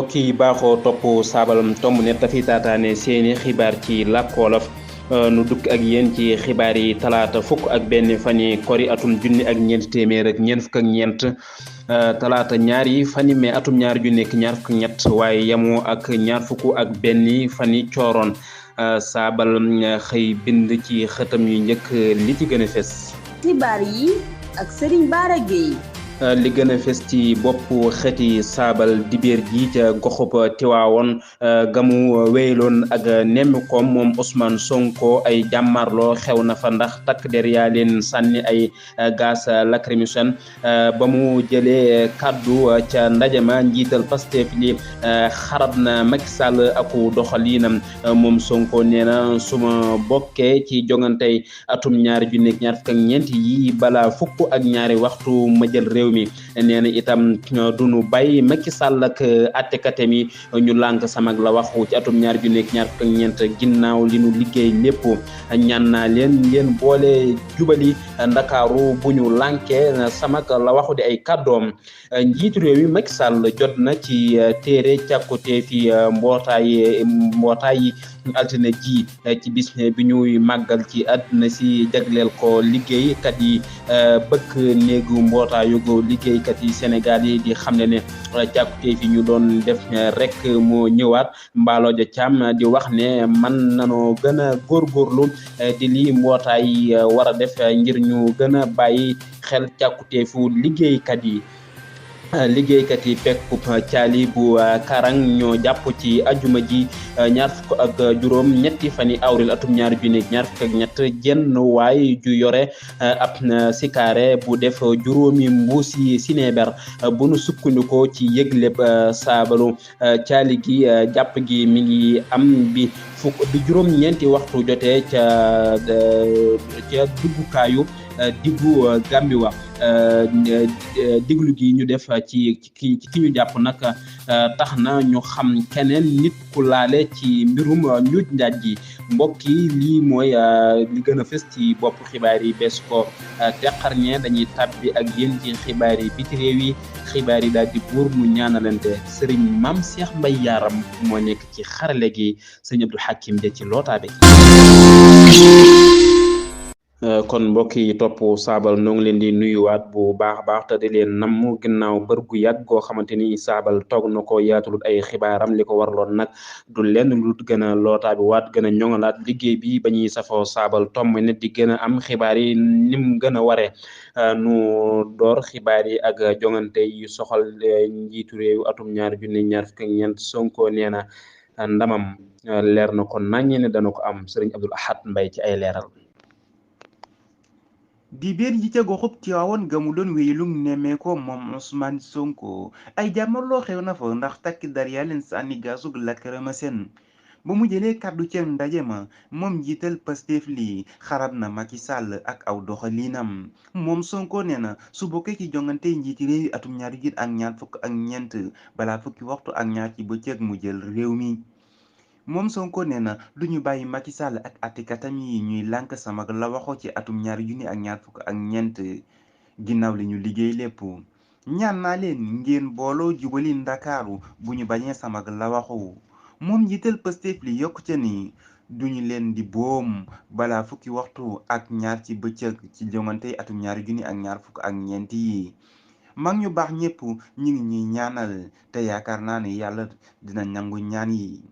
mbokk yi baaxoo topp Sabalam tomb net dafay taataane seeni xibaar ci làkk wolof nu dukk ak yéen ci xibaar yi talaata fukk ak benn fani kori atum junni ak ñeent téeméer ak ñeent fukk ak ñeent talaata ñaari fani mai atum ñaar ju nekk ñaar fukk ñett waaye yamoo ak ñaar fukk ak benn fani cooroon Sabal xëy bind ci xëtam yu njëkk li ci gën a fes. xibaar yi ak Serigne Bara Gueye. li gën a fes ci bopp xeeti Sabal dibéer ji ca goxub Tiwaawoon gamu wéyloon ak nemmeekom moom Ousmane Sonko ay jàmmarloo xew na fa ndax takk der yaa leen sànni ay gaz lacrymogène ba mu jëlee kaddu ca ndajama njiital Pastef li xarab na Macky Sall aku doxalinam moom Sonko nee na suma bokkee ci jongantey atum ñaari junni ak ñaar fukk ak ñeent yi balaa fukk ak ñaari waxtu ma jël réew mi nee na itam duñu bàyyi Macky Sall ak attekate mi ñu lànk samag la waxu ci atum ñaar junni ak ñaar fukk ak ñeent ginnaaw li nu liggéey lépp ñaan naa leen ngeen boole jubali Ndakaaru bu ñu lànkee samag la waxu di ay kàddoom njiitu réew mi Macky Sall jot na ci téere càkkutee fi mbootaay yi altine ji ci bis bi ñuy màggal ci àdduna si jagleel ko liggéeykat yi bëkk néegu mbootaayu liggéeykat yi Sénégal yi di xam ne càkkutee fi ñu doon def rek moo ñëwaat Mballo Thiam di wax ne man nanoo gën a góorgóorlu di li mbootaay war a def ngir ñu gën a bàyyi xel càkkuteefu liggéeykat yi. liggéeykat yi pekkub caali bu Karang ñoo jàpp ci ajuma ji ñaar fukk ak juróom ñetti fani avril atum ñaari junni ñaar fukk ak ñett jenn waay ju yore ab sikaare bu def juróomi mbuusi sinéber bu nu sukkandikoo ci yëgleb Sabalu caali gi jàpp gi mi ngi am bi juróom ñeenti waxtu jotee ca duggukaayu diggu Gàmbi wa diglu gi ñu def ci ki ñu jàpp nag tax na ñu xam keneen nit ku laale ci mbirum njuuj njaaj gi mbokk yi lii mooy li gën a fës ci bopp xibaar yi bees ko teqarñe dañuy tàbbi ak yéen ci xibaar yi biti réew yi xibaar yi daal di buur mu ñaanalante Serigne Mame Cheikh Mbaye Yaram moo nekk ci xarale gi Serigne Abdou Hakim ja ci lootaabe kon mbokk yi topp Sabal noo ngi leen di nuyuwaat bu baax a baax te di leen namm ginnaaw bër gu yàgg goo xamante ni Sabal toog na ko yaatulut ay xibaaram li ko waraloon nag du lenn lu gën a lootaabi waat gën a ñoŋalaat liggéey bi ba ñuy safoo Sabal tomb ne di gën a am xibaar yi nim gën a waree nu door xibaar yi ak jongante yi soxal njiitu réew atum ñaar junni ñaar fukk ak ñeent Sonko nee na ndamam leer na ko naññe ne dana ko am Serigne Abdoul Ahad Mbaye ci ay leeral. dibéer ji ca goxub Tiwaawoon ga mu doon wéylu nemmeeko moom Ousmane Sonko ay jàmmarloo xew na fa ndax takk dar yaa leen sànni gaasug lacrymogène ba mu jëlee kàddu ca ndaje ma moom njiital Pastef lii xarab na Macky Sall ak aw doxalinam moom Sonko nee na su bokkee ci jongante njiiti réew yi atum ñaari junni ak ñaar fukk ak ñeent balaa fukki waxtu ak ñaar ci bëccëg mu jël réew mi moom Sonko nee na du ñu bàyyi Macky Sall ak attekatam yi ñuy lànk samag la waxoo ci atum ñaari junni ak ñaar fukk ak ñeent ginnaaw li ñu liggéey lépp ñaan naa leen ngeen booloo jubali Ndakaaru bu ñu bañee samag la waxu moom njiital Pastef li yokk ca ni duñu leen di boom balaa fukki waxtu ak ñaar ci bëccëg ci jongante atum ñaari junni ak ñaar fukk ak ñeent yi mag ñu baax ñépp ñu ngi ñuy ñaanal te yaakaar naa ne yàlla dina nangu ñaan yi.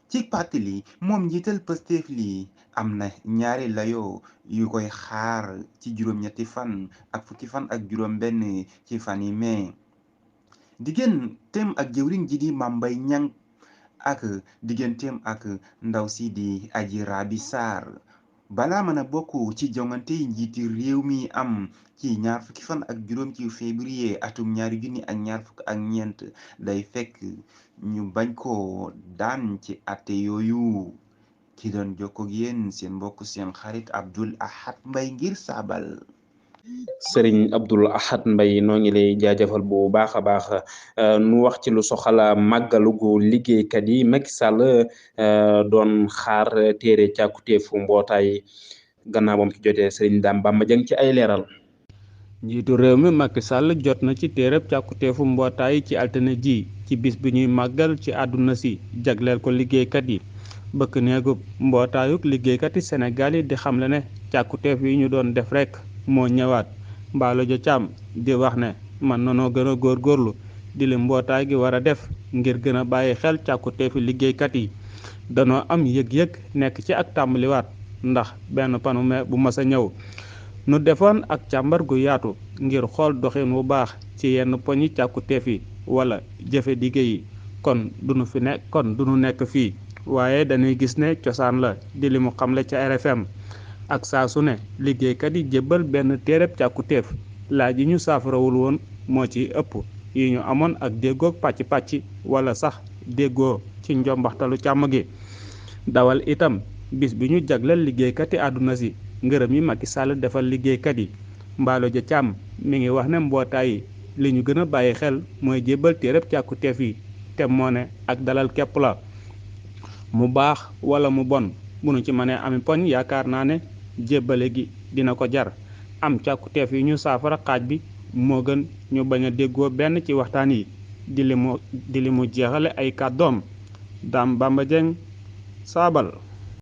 ci pàttali moom njiital Pastef lii am na ñaari layoo yu koy xaar ci juróom-ñetti fan ak fukki fan ak juróom-benn ci fan yi mai digganteem ak jëwriñ ji di Mame Mbaye Niang ak digganteem ak ndaw si di Adji Raby Sarr balaa mën a bokk ci jongante njiiti réew mi am ci ñaar fukki fan ak juróom ci février atum ñaari junni ak ñaar fukk ak ñeent day fekk ñu bañ ko daan ci atte yooyu ki doon jokkoog yéen seen mbokk seen xarit Abdoul Ahad Mbaye ngir Sabal. Serigne Abdoul Ahad Mbaye noo ngi lay jaajëfal bu baax a baax nu wax ci lu soxala màggalugu liggéeykat yi Macky Sall doon xaar téere càkkutéefu mbootaay gannaaw bam ci jotee Serigne Dame Bamba Dieng ci ay leeral. njiitu réew mi Macky Sall jot na ci téereb càkkutéefu mbootaay ci altine ji ci bis bi ñuy màggal ci àdduna si jagleel ko liggéeykat yi. bëkk néegub mbootaayuk liggéeykat yi Sénégal yi di xamle ne càkkutéef yi ñu doon def rekk moo ñëwaat. Mballo Dia Thiam di wax ne man nanoo gën a góorgóorlu di li mbootaay gi war a def ngir gën a bàyyi xel càkkutéefi liggéeykat yi. danoo am yëg-yëg nekk ci ak tàmbaliwaat ndax benn panu bu mas a ñëw nu defoon ak càmbar gu yaatu ngir xool doxin wu baax ci yenn poñi càkkutéef yi wala jëfe dige yi kon duñu nekk fii waaye dañuy gis ne cosaan la di li mu xamle ca RFM ak saa su ne liggéeykat yi jébbal benn téereb càkkutéef laaj yi ñu saafarawul woon moo ci ëpp yi ñu amoon ak déggoog pàcc-pàcc wala sax déggoo ci njombaxtalu càmm gi. dawal itam bis bi ñu jagleel liggéeykat yi àdduna si ngërëm yi Macky Sall defal liggéeykat yi. Mballo Dia Thiam mi ngi wax ne mbootaay yi li ñu gën a bàyyi xel mooy jébbal téereb càkkutéef yi te moo ne ak dalal képp la. mu baax wala mu bon bu nu ci mënee ami poñ yaakaar naa ne jébbale gi dina ko jar am càkkutéef yi ñu saafara xaaj bi moo gën ñu bañ a déggoo benn ci waxtaan yi di li mu jeexale ay kàddoom. Dame Bamba Dieng Saabal.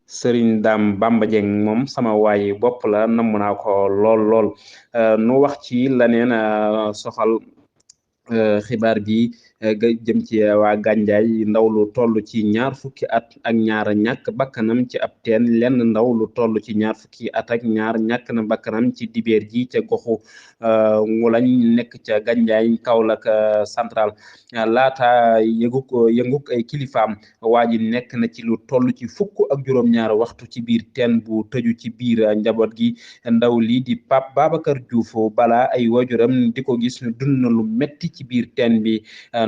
Sëriñ Dame Bamba Dieng moom sama waayi bopp la namm naa ko lool nu wax ci laneen soxal xibaar bi ga jëm ci waa Gandiaye ndaw lu toll ci ñaar fukki at ak ñaar ñàkk bakkanam ci ab teen lenn ndaw lu toll ci ñaar fukki at ak ñaar ñàkk na bakkanam ci dibeer ji ca goxu Ngulañ nekk ca Gandiaye Kaolack central laata yënguk ay kilifaam waa ji nekk na ci lu toll ci fukk ak juróom-ñaar waxtu ci biir teen bu tëju ci biir njaboot gi. ndaw lii di Pape Babacar Diouf balaa ay wajuram di ko gis dund na lu metti ci biir teen bi.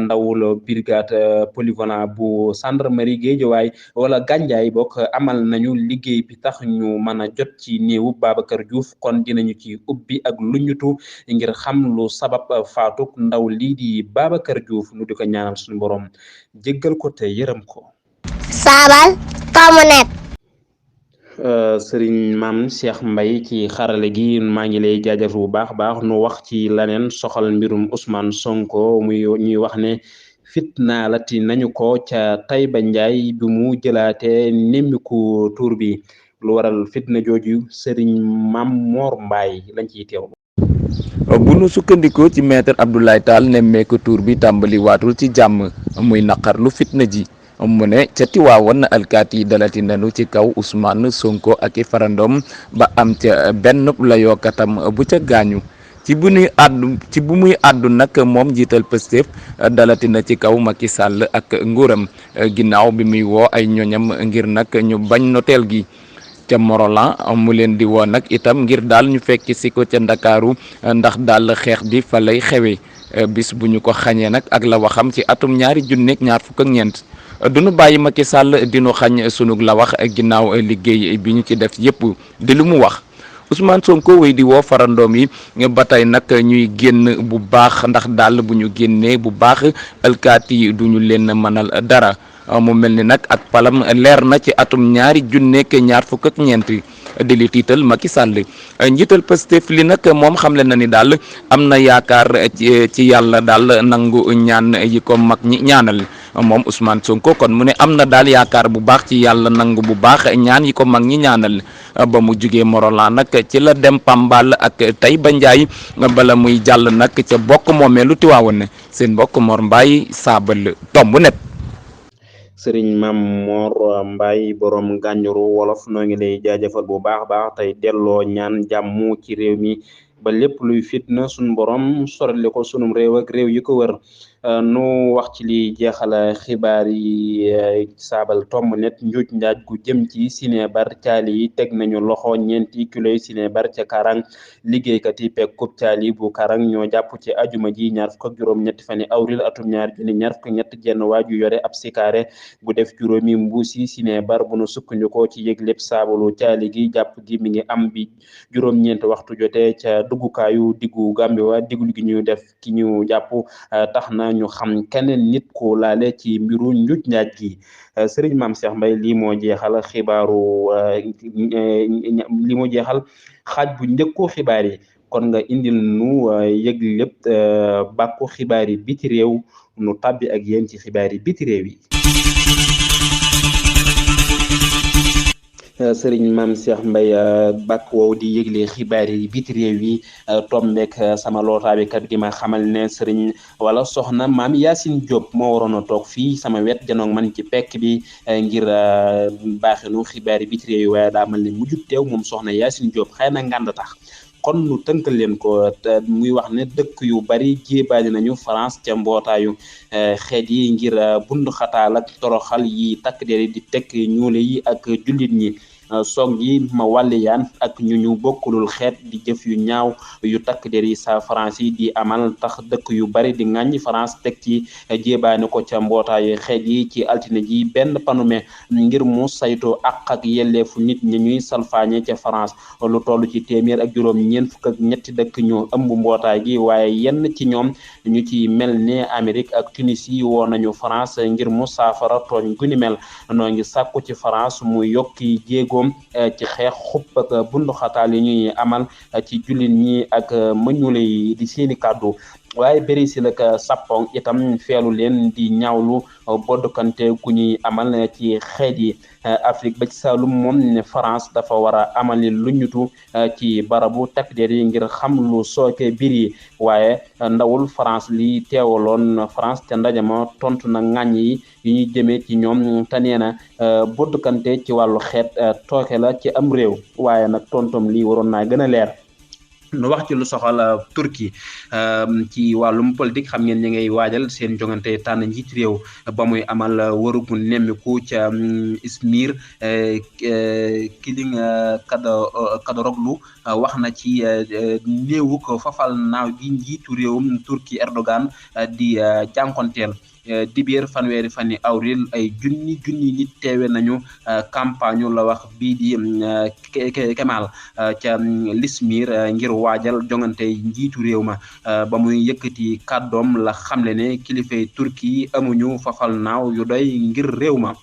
ndawul brigade polyvalent bu gendarmerie Guédiawaye wala Gandiaye bokk amal nañu liggéey bi tax ñu mën a jot ci néewu Babacar Diouf kon dinañu ci ubbi ak luñutu ngir xam lu sabab faatuk ndaw lii di Babacar Diouf nu di ko ñaanal suñu borom jéggal ko te yërëm ko. Saabal Tomonet. Sëriñ Maam Cheikh Mbaye ci xarale gi maa ngi lay jaajëf bu baax nu wax ci laneen soxal mbirum Ousmane Sonko ñuy wax ne fitnaalati nañu ko ca Taïba Ndiaye bi mu jëlaate nemmiku tuur bi lu waral fitna jooju Sëriñ Maam Mor Mbaye lañ ciy teewlu. bu nu sukkandikoo ci maître Abdoulaye Tall nemmeeku tuur bi tàmbali waatul ci jàmm muy naqarlu fitna ji. mu ne ca Tiwaawan alkaati yi dalati nanu ci kaw Ousmane Sonko ak i farandom ba am ca benn layookatam bu ca gaañu ci bu muy àddu nag moom jiital Pastef dalati na ci kaw Macky Sall ak nguuram ginnaaw bi muy woo ay ñoñam ngir nag ñu bañ noteel gi ca Morolan mu leen di woo nag itam ngir daal ñu fekki si ko ca Ndakaaru ndax daal xeex bi fa lay xewee bis bu ñu ko xañee nag ak la waxam ci atum 2024 duñu bàyyi Macky Sall dinu xañ sunug la wax ginnaaw liggéey bi ñu ci def yépp di lu mu wax Ousmane Sonko wéy di woo farandoom yi ba tey nag ñuy génn bu baax ndax daal bu ñu génnee bu baax alkaati yi duñu leen mënal dara mu mel ni nag ak palam leer na ci atum 2024 di li tiital Macky Sall njiital Pastef li nag moom xamle na ni daal am na yaakaar ci yàlla daal nangu ñaan yi ko mag ñi ñaanal moom Ousmane Sonko kon mu ne am na daal yaakaar bu baax ci yàlla nangu bu baax ñaan yi ko mag ñi ñaanal ba mu jugee Morolan nag ci la dem Pambal ak Taïba Ndiaye bala muy jàll nag ca bokk moomeelu Tiwaawan seen mbokk Mor Mbaye Saabal tomb net. Sëriñ Maam Mor Mbaye borom gànjuru wolof noo ngi lay jaajëfal bu baax tey delloo ñaan jàmm ci réew mi ba lépp luy fitna sunu borom sorale ko sunum réew ak réew yi ko wër nu wax ci li jeexal xibaar yi saabal tomb net njuuj njaaj gu jëm ci sinébar caali yi teg nañu loxo ñeenti kiloy sinébar ca Karang liggéeykat yi pekkub caali bu Karang ñoo jàpp ci ajuma ji ñaar fukk ak juróom-ñetti fani avril atum ñaar junni ñaar fukk ñett jenn waaju yore ab sikaare gu def juróomi mbuusi sinébar bu nu sukkandikoo ci yëg lépp saabalu caali gi jàpp gi mi ngi am bi juróom-ñeent waxtu jotee ca duggukaayu diggu Gambia diglu gi ñu def ki ñu jàpp tax na ñu xam keneen nit ko laale ci mbiru njuuj njaaj gi Serigne Mame Cheikh Mbaye lii moo jeexal xibaaru lii moo jeexal xaaj bu njëkku xibaar yi kon nga indil nu yëg lépp bàkku xibaar yi biti réew nu tàbbi ak yéen ci xibaar yi biti réew yi Sëriñ Mame Cheikh Mbaye bàkk woow di yëgle xibaar yi biti réew yi tombeek sama lootaabi kat di ma xamal ne sëriñ wala soxna Maam Yacine Diop moo waroon a toog fii sama wet janoog man ci pekk bi ngir baaxinu xibaar yi biti réew yi waaye daa mel ne mujjub teew moom soxna Yacine Diop xëy na ngànd tax kon nu tënkal leen ko muy wax ne dëkk yu bari jéebaani nañu France ca mbootaayu xeet yi ngir bundu xataal ak toroxal yi takk der yi di tekk ñuule yi ak jullit ñi soog yi ma wàlliyaan ak ñu bokkulul xeet di jëf yu ñaaw yu takk der yi sa France yi di amal tax dëkk yu bari di ŋàññi France teg ci jéebaani ko ca mbootaayu xeet yi ci altine ji benn panume ngir mu saytu ak yelleefu nit ñi ñuy salfaañe ca France lu toll ci téeméer ak juróom ñeent fukk ak ñetti dëkk ñu ëmb mbootaay gi waaye yenn ci ñoom ñu ci mel ne Amérique ak Tunisie woo nañu France ngir mu saafara tooñ gu ni mel noo ngi sàkku ci France mu yokki jéegoom ci xeex xupp ak bundu xataal yi ñuy amal ci jullit ñi ak mëñule yi di seeni kàddu waaye Brésil ak Japon itam feelu leen di ñaawlu boddukante gu ñuy amal ci xeet yi Afrique ba ci Saalum moom ne France dafa war a amali lu ñutu ci barabu takk der yi ngir xam lu sooke biir yi waaye ndawul France li teewaloon France te ndajama tontu na ŋàññ yi ñuy jëmee ci ñoom te nee na boddukante ci wàllu xeet tooke la ci am réew waaye nag tontom lii waroon naa gën a leer nu wax ci lu soxal Turquie ci wàllum politique xam ngeen ñi ngay waajal seen jongante tànn njiit réew ba muy amal wërugu nemmiku ca Izmir Kiling Kadoroglu wax na ci néewu ko fafal naaw gi njiitu réewum Turquie Erdogan di jànkonteel dibeer fanweeri fani avril ay junni nit teewe nañu campagne la wax bii di Kemal ca Izmir ngir waajal jongante njiitu réew ma ba muy yëkkati kàddoom la xamle ne kilifay Turquie amuñu fafal naaw yu doy ngir réew ma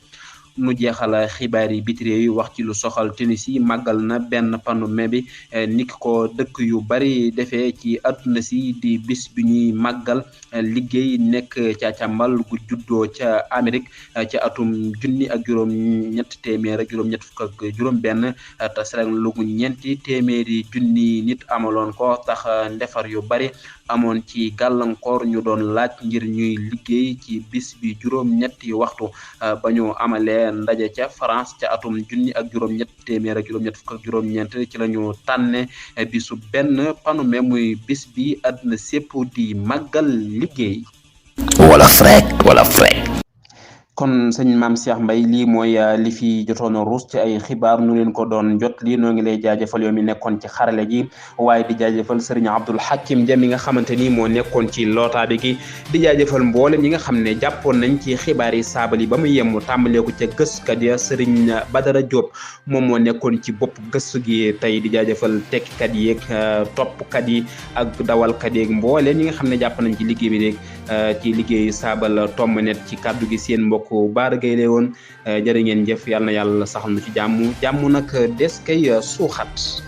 nu jeexal xibaar yi biti réew yi wax ci lu soxal Tunisie màggal na benn panu mai bi niki ko dëkk yu bari defee ci àdduna si di bis bi ñuy màggal liggéey nekk ca càmbal gu juddoo ca Amérique ca atum junni ak juróom-ñett téeméer ak juróom-ñett fukk ak juróom-benn te sereg lugu ñeenti téeméeri junni nit amaloon ko tax ndefar yu bari amoon ci gàllankoor ñu doon laaj ngir ñuy liggéey ci bis bi juróom-ñetti waxtu ba ñu amalee ndaje ca France ca atum junni ak juróom-ñett téeméer ak juróom-ñett fukk ak juróom-ñeent ci la ñu tànne bisu benn panume muy bis bi àdduna sépp di màggal liggéey. wala frek. kon sëñ Mame Cheikh Mbaye lii mooy li fi jotoon a ruus ci ay xibaar nu leen ko doon jot lii noo ngi lay jaajëfal yow mi nekkoon ci xarale gi waaye di jaajëfal sëriñ Abdul Hakim Dia mi nga xamante ni moo nekkoon ci lootaabi gi di jaajëfal mboolem ñi nga xam ne jàppoon nañ ci xibaar yi saabali ba mu yem tàmbalee ko ca gëstukat ya sëriñ Badara Diop moom moo nekkoon ci bopp gëstu gi tey di jaajëfal tekkikat yi ak toppkat yi ak dawalkat yi ak mboolem ñi nga xam ne jàpp nañ ci liggéey bi rek ci liggéey saabal tomb net ci kàddu gi seen mbokk Baara Gaye la woon jërë ngeen jëf yàlla na yàlla saxal nu ci jàmm nag des kay suuxat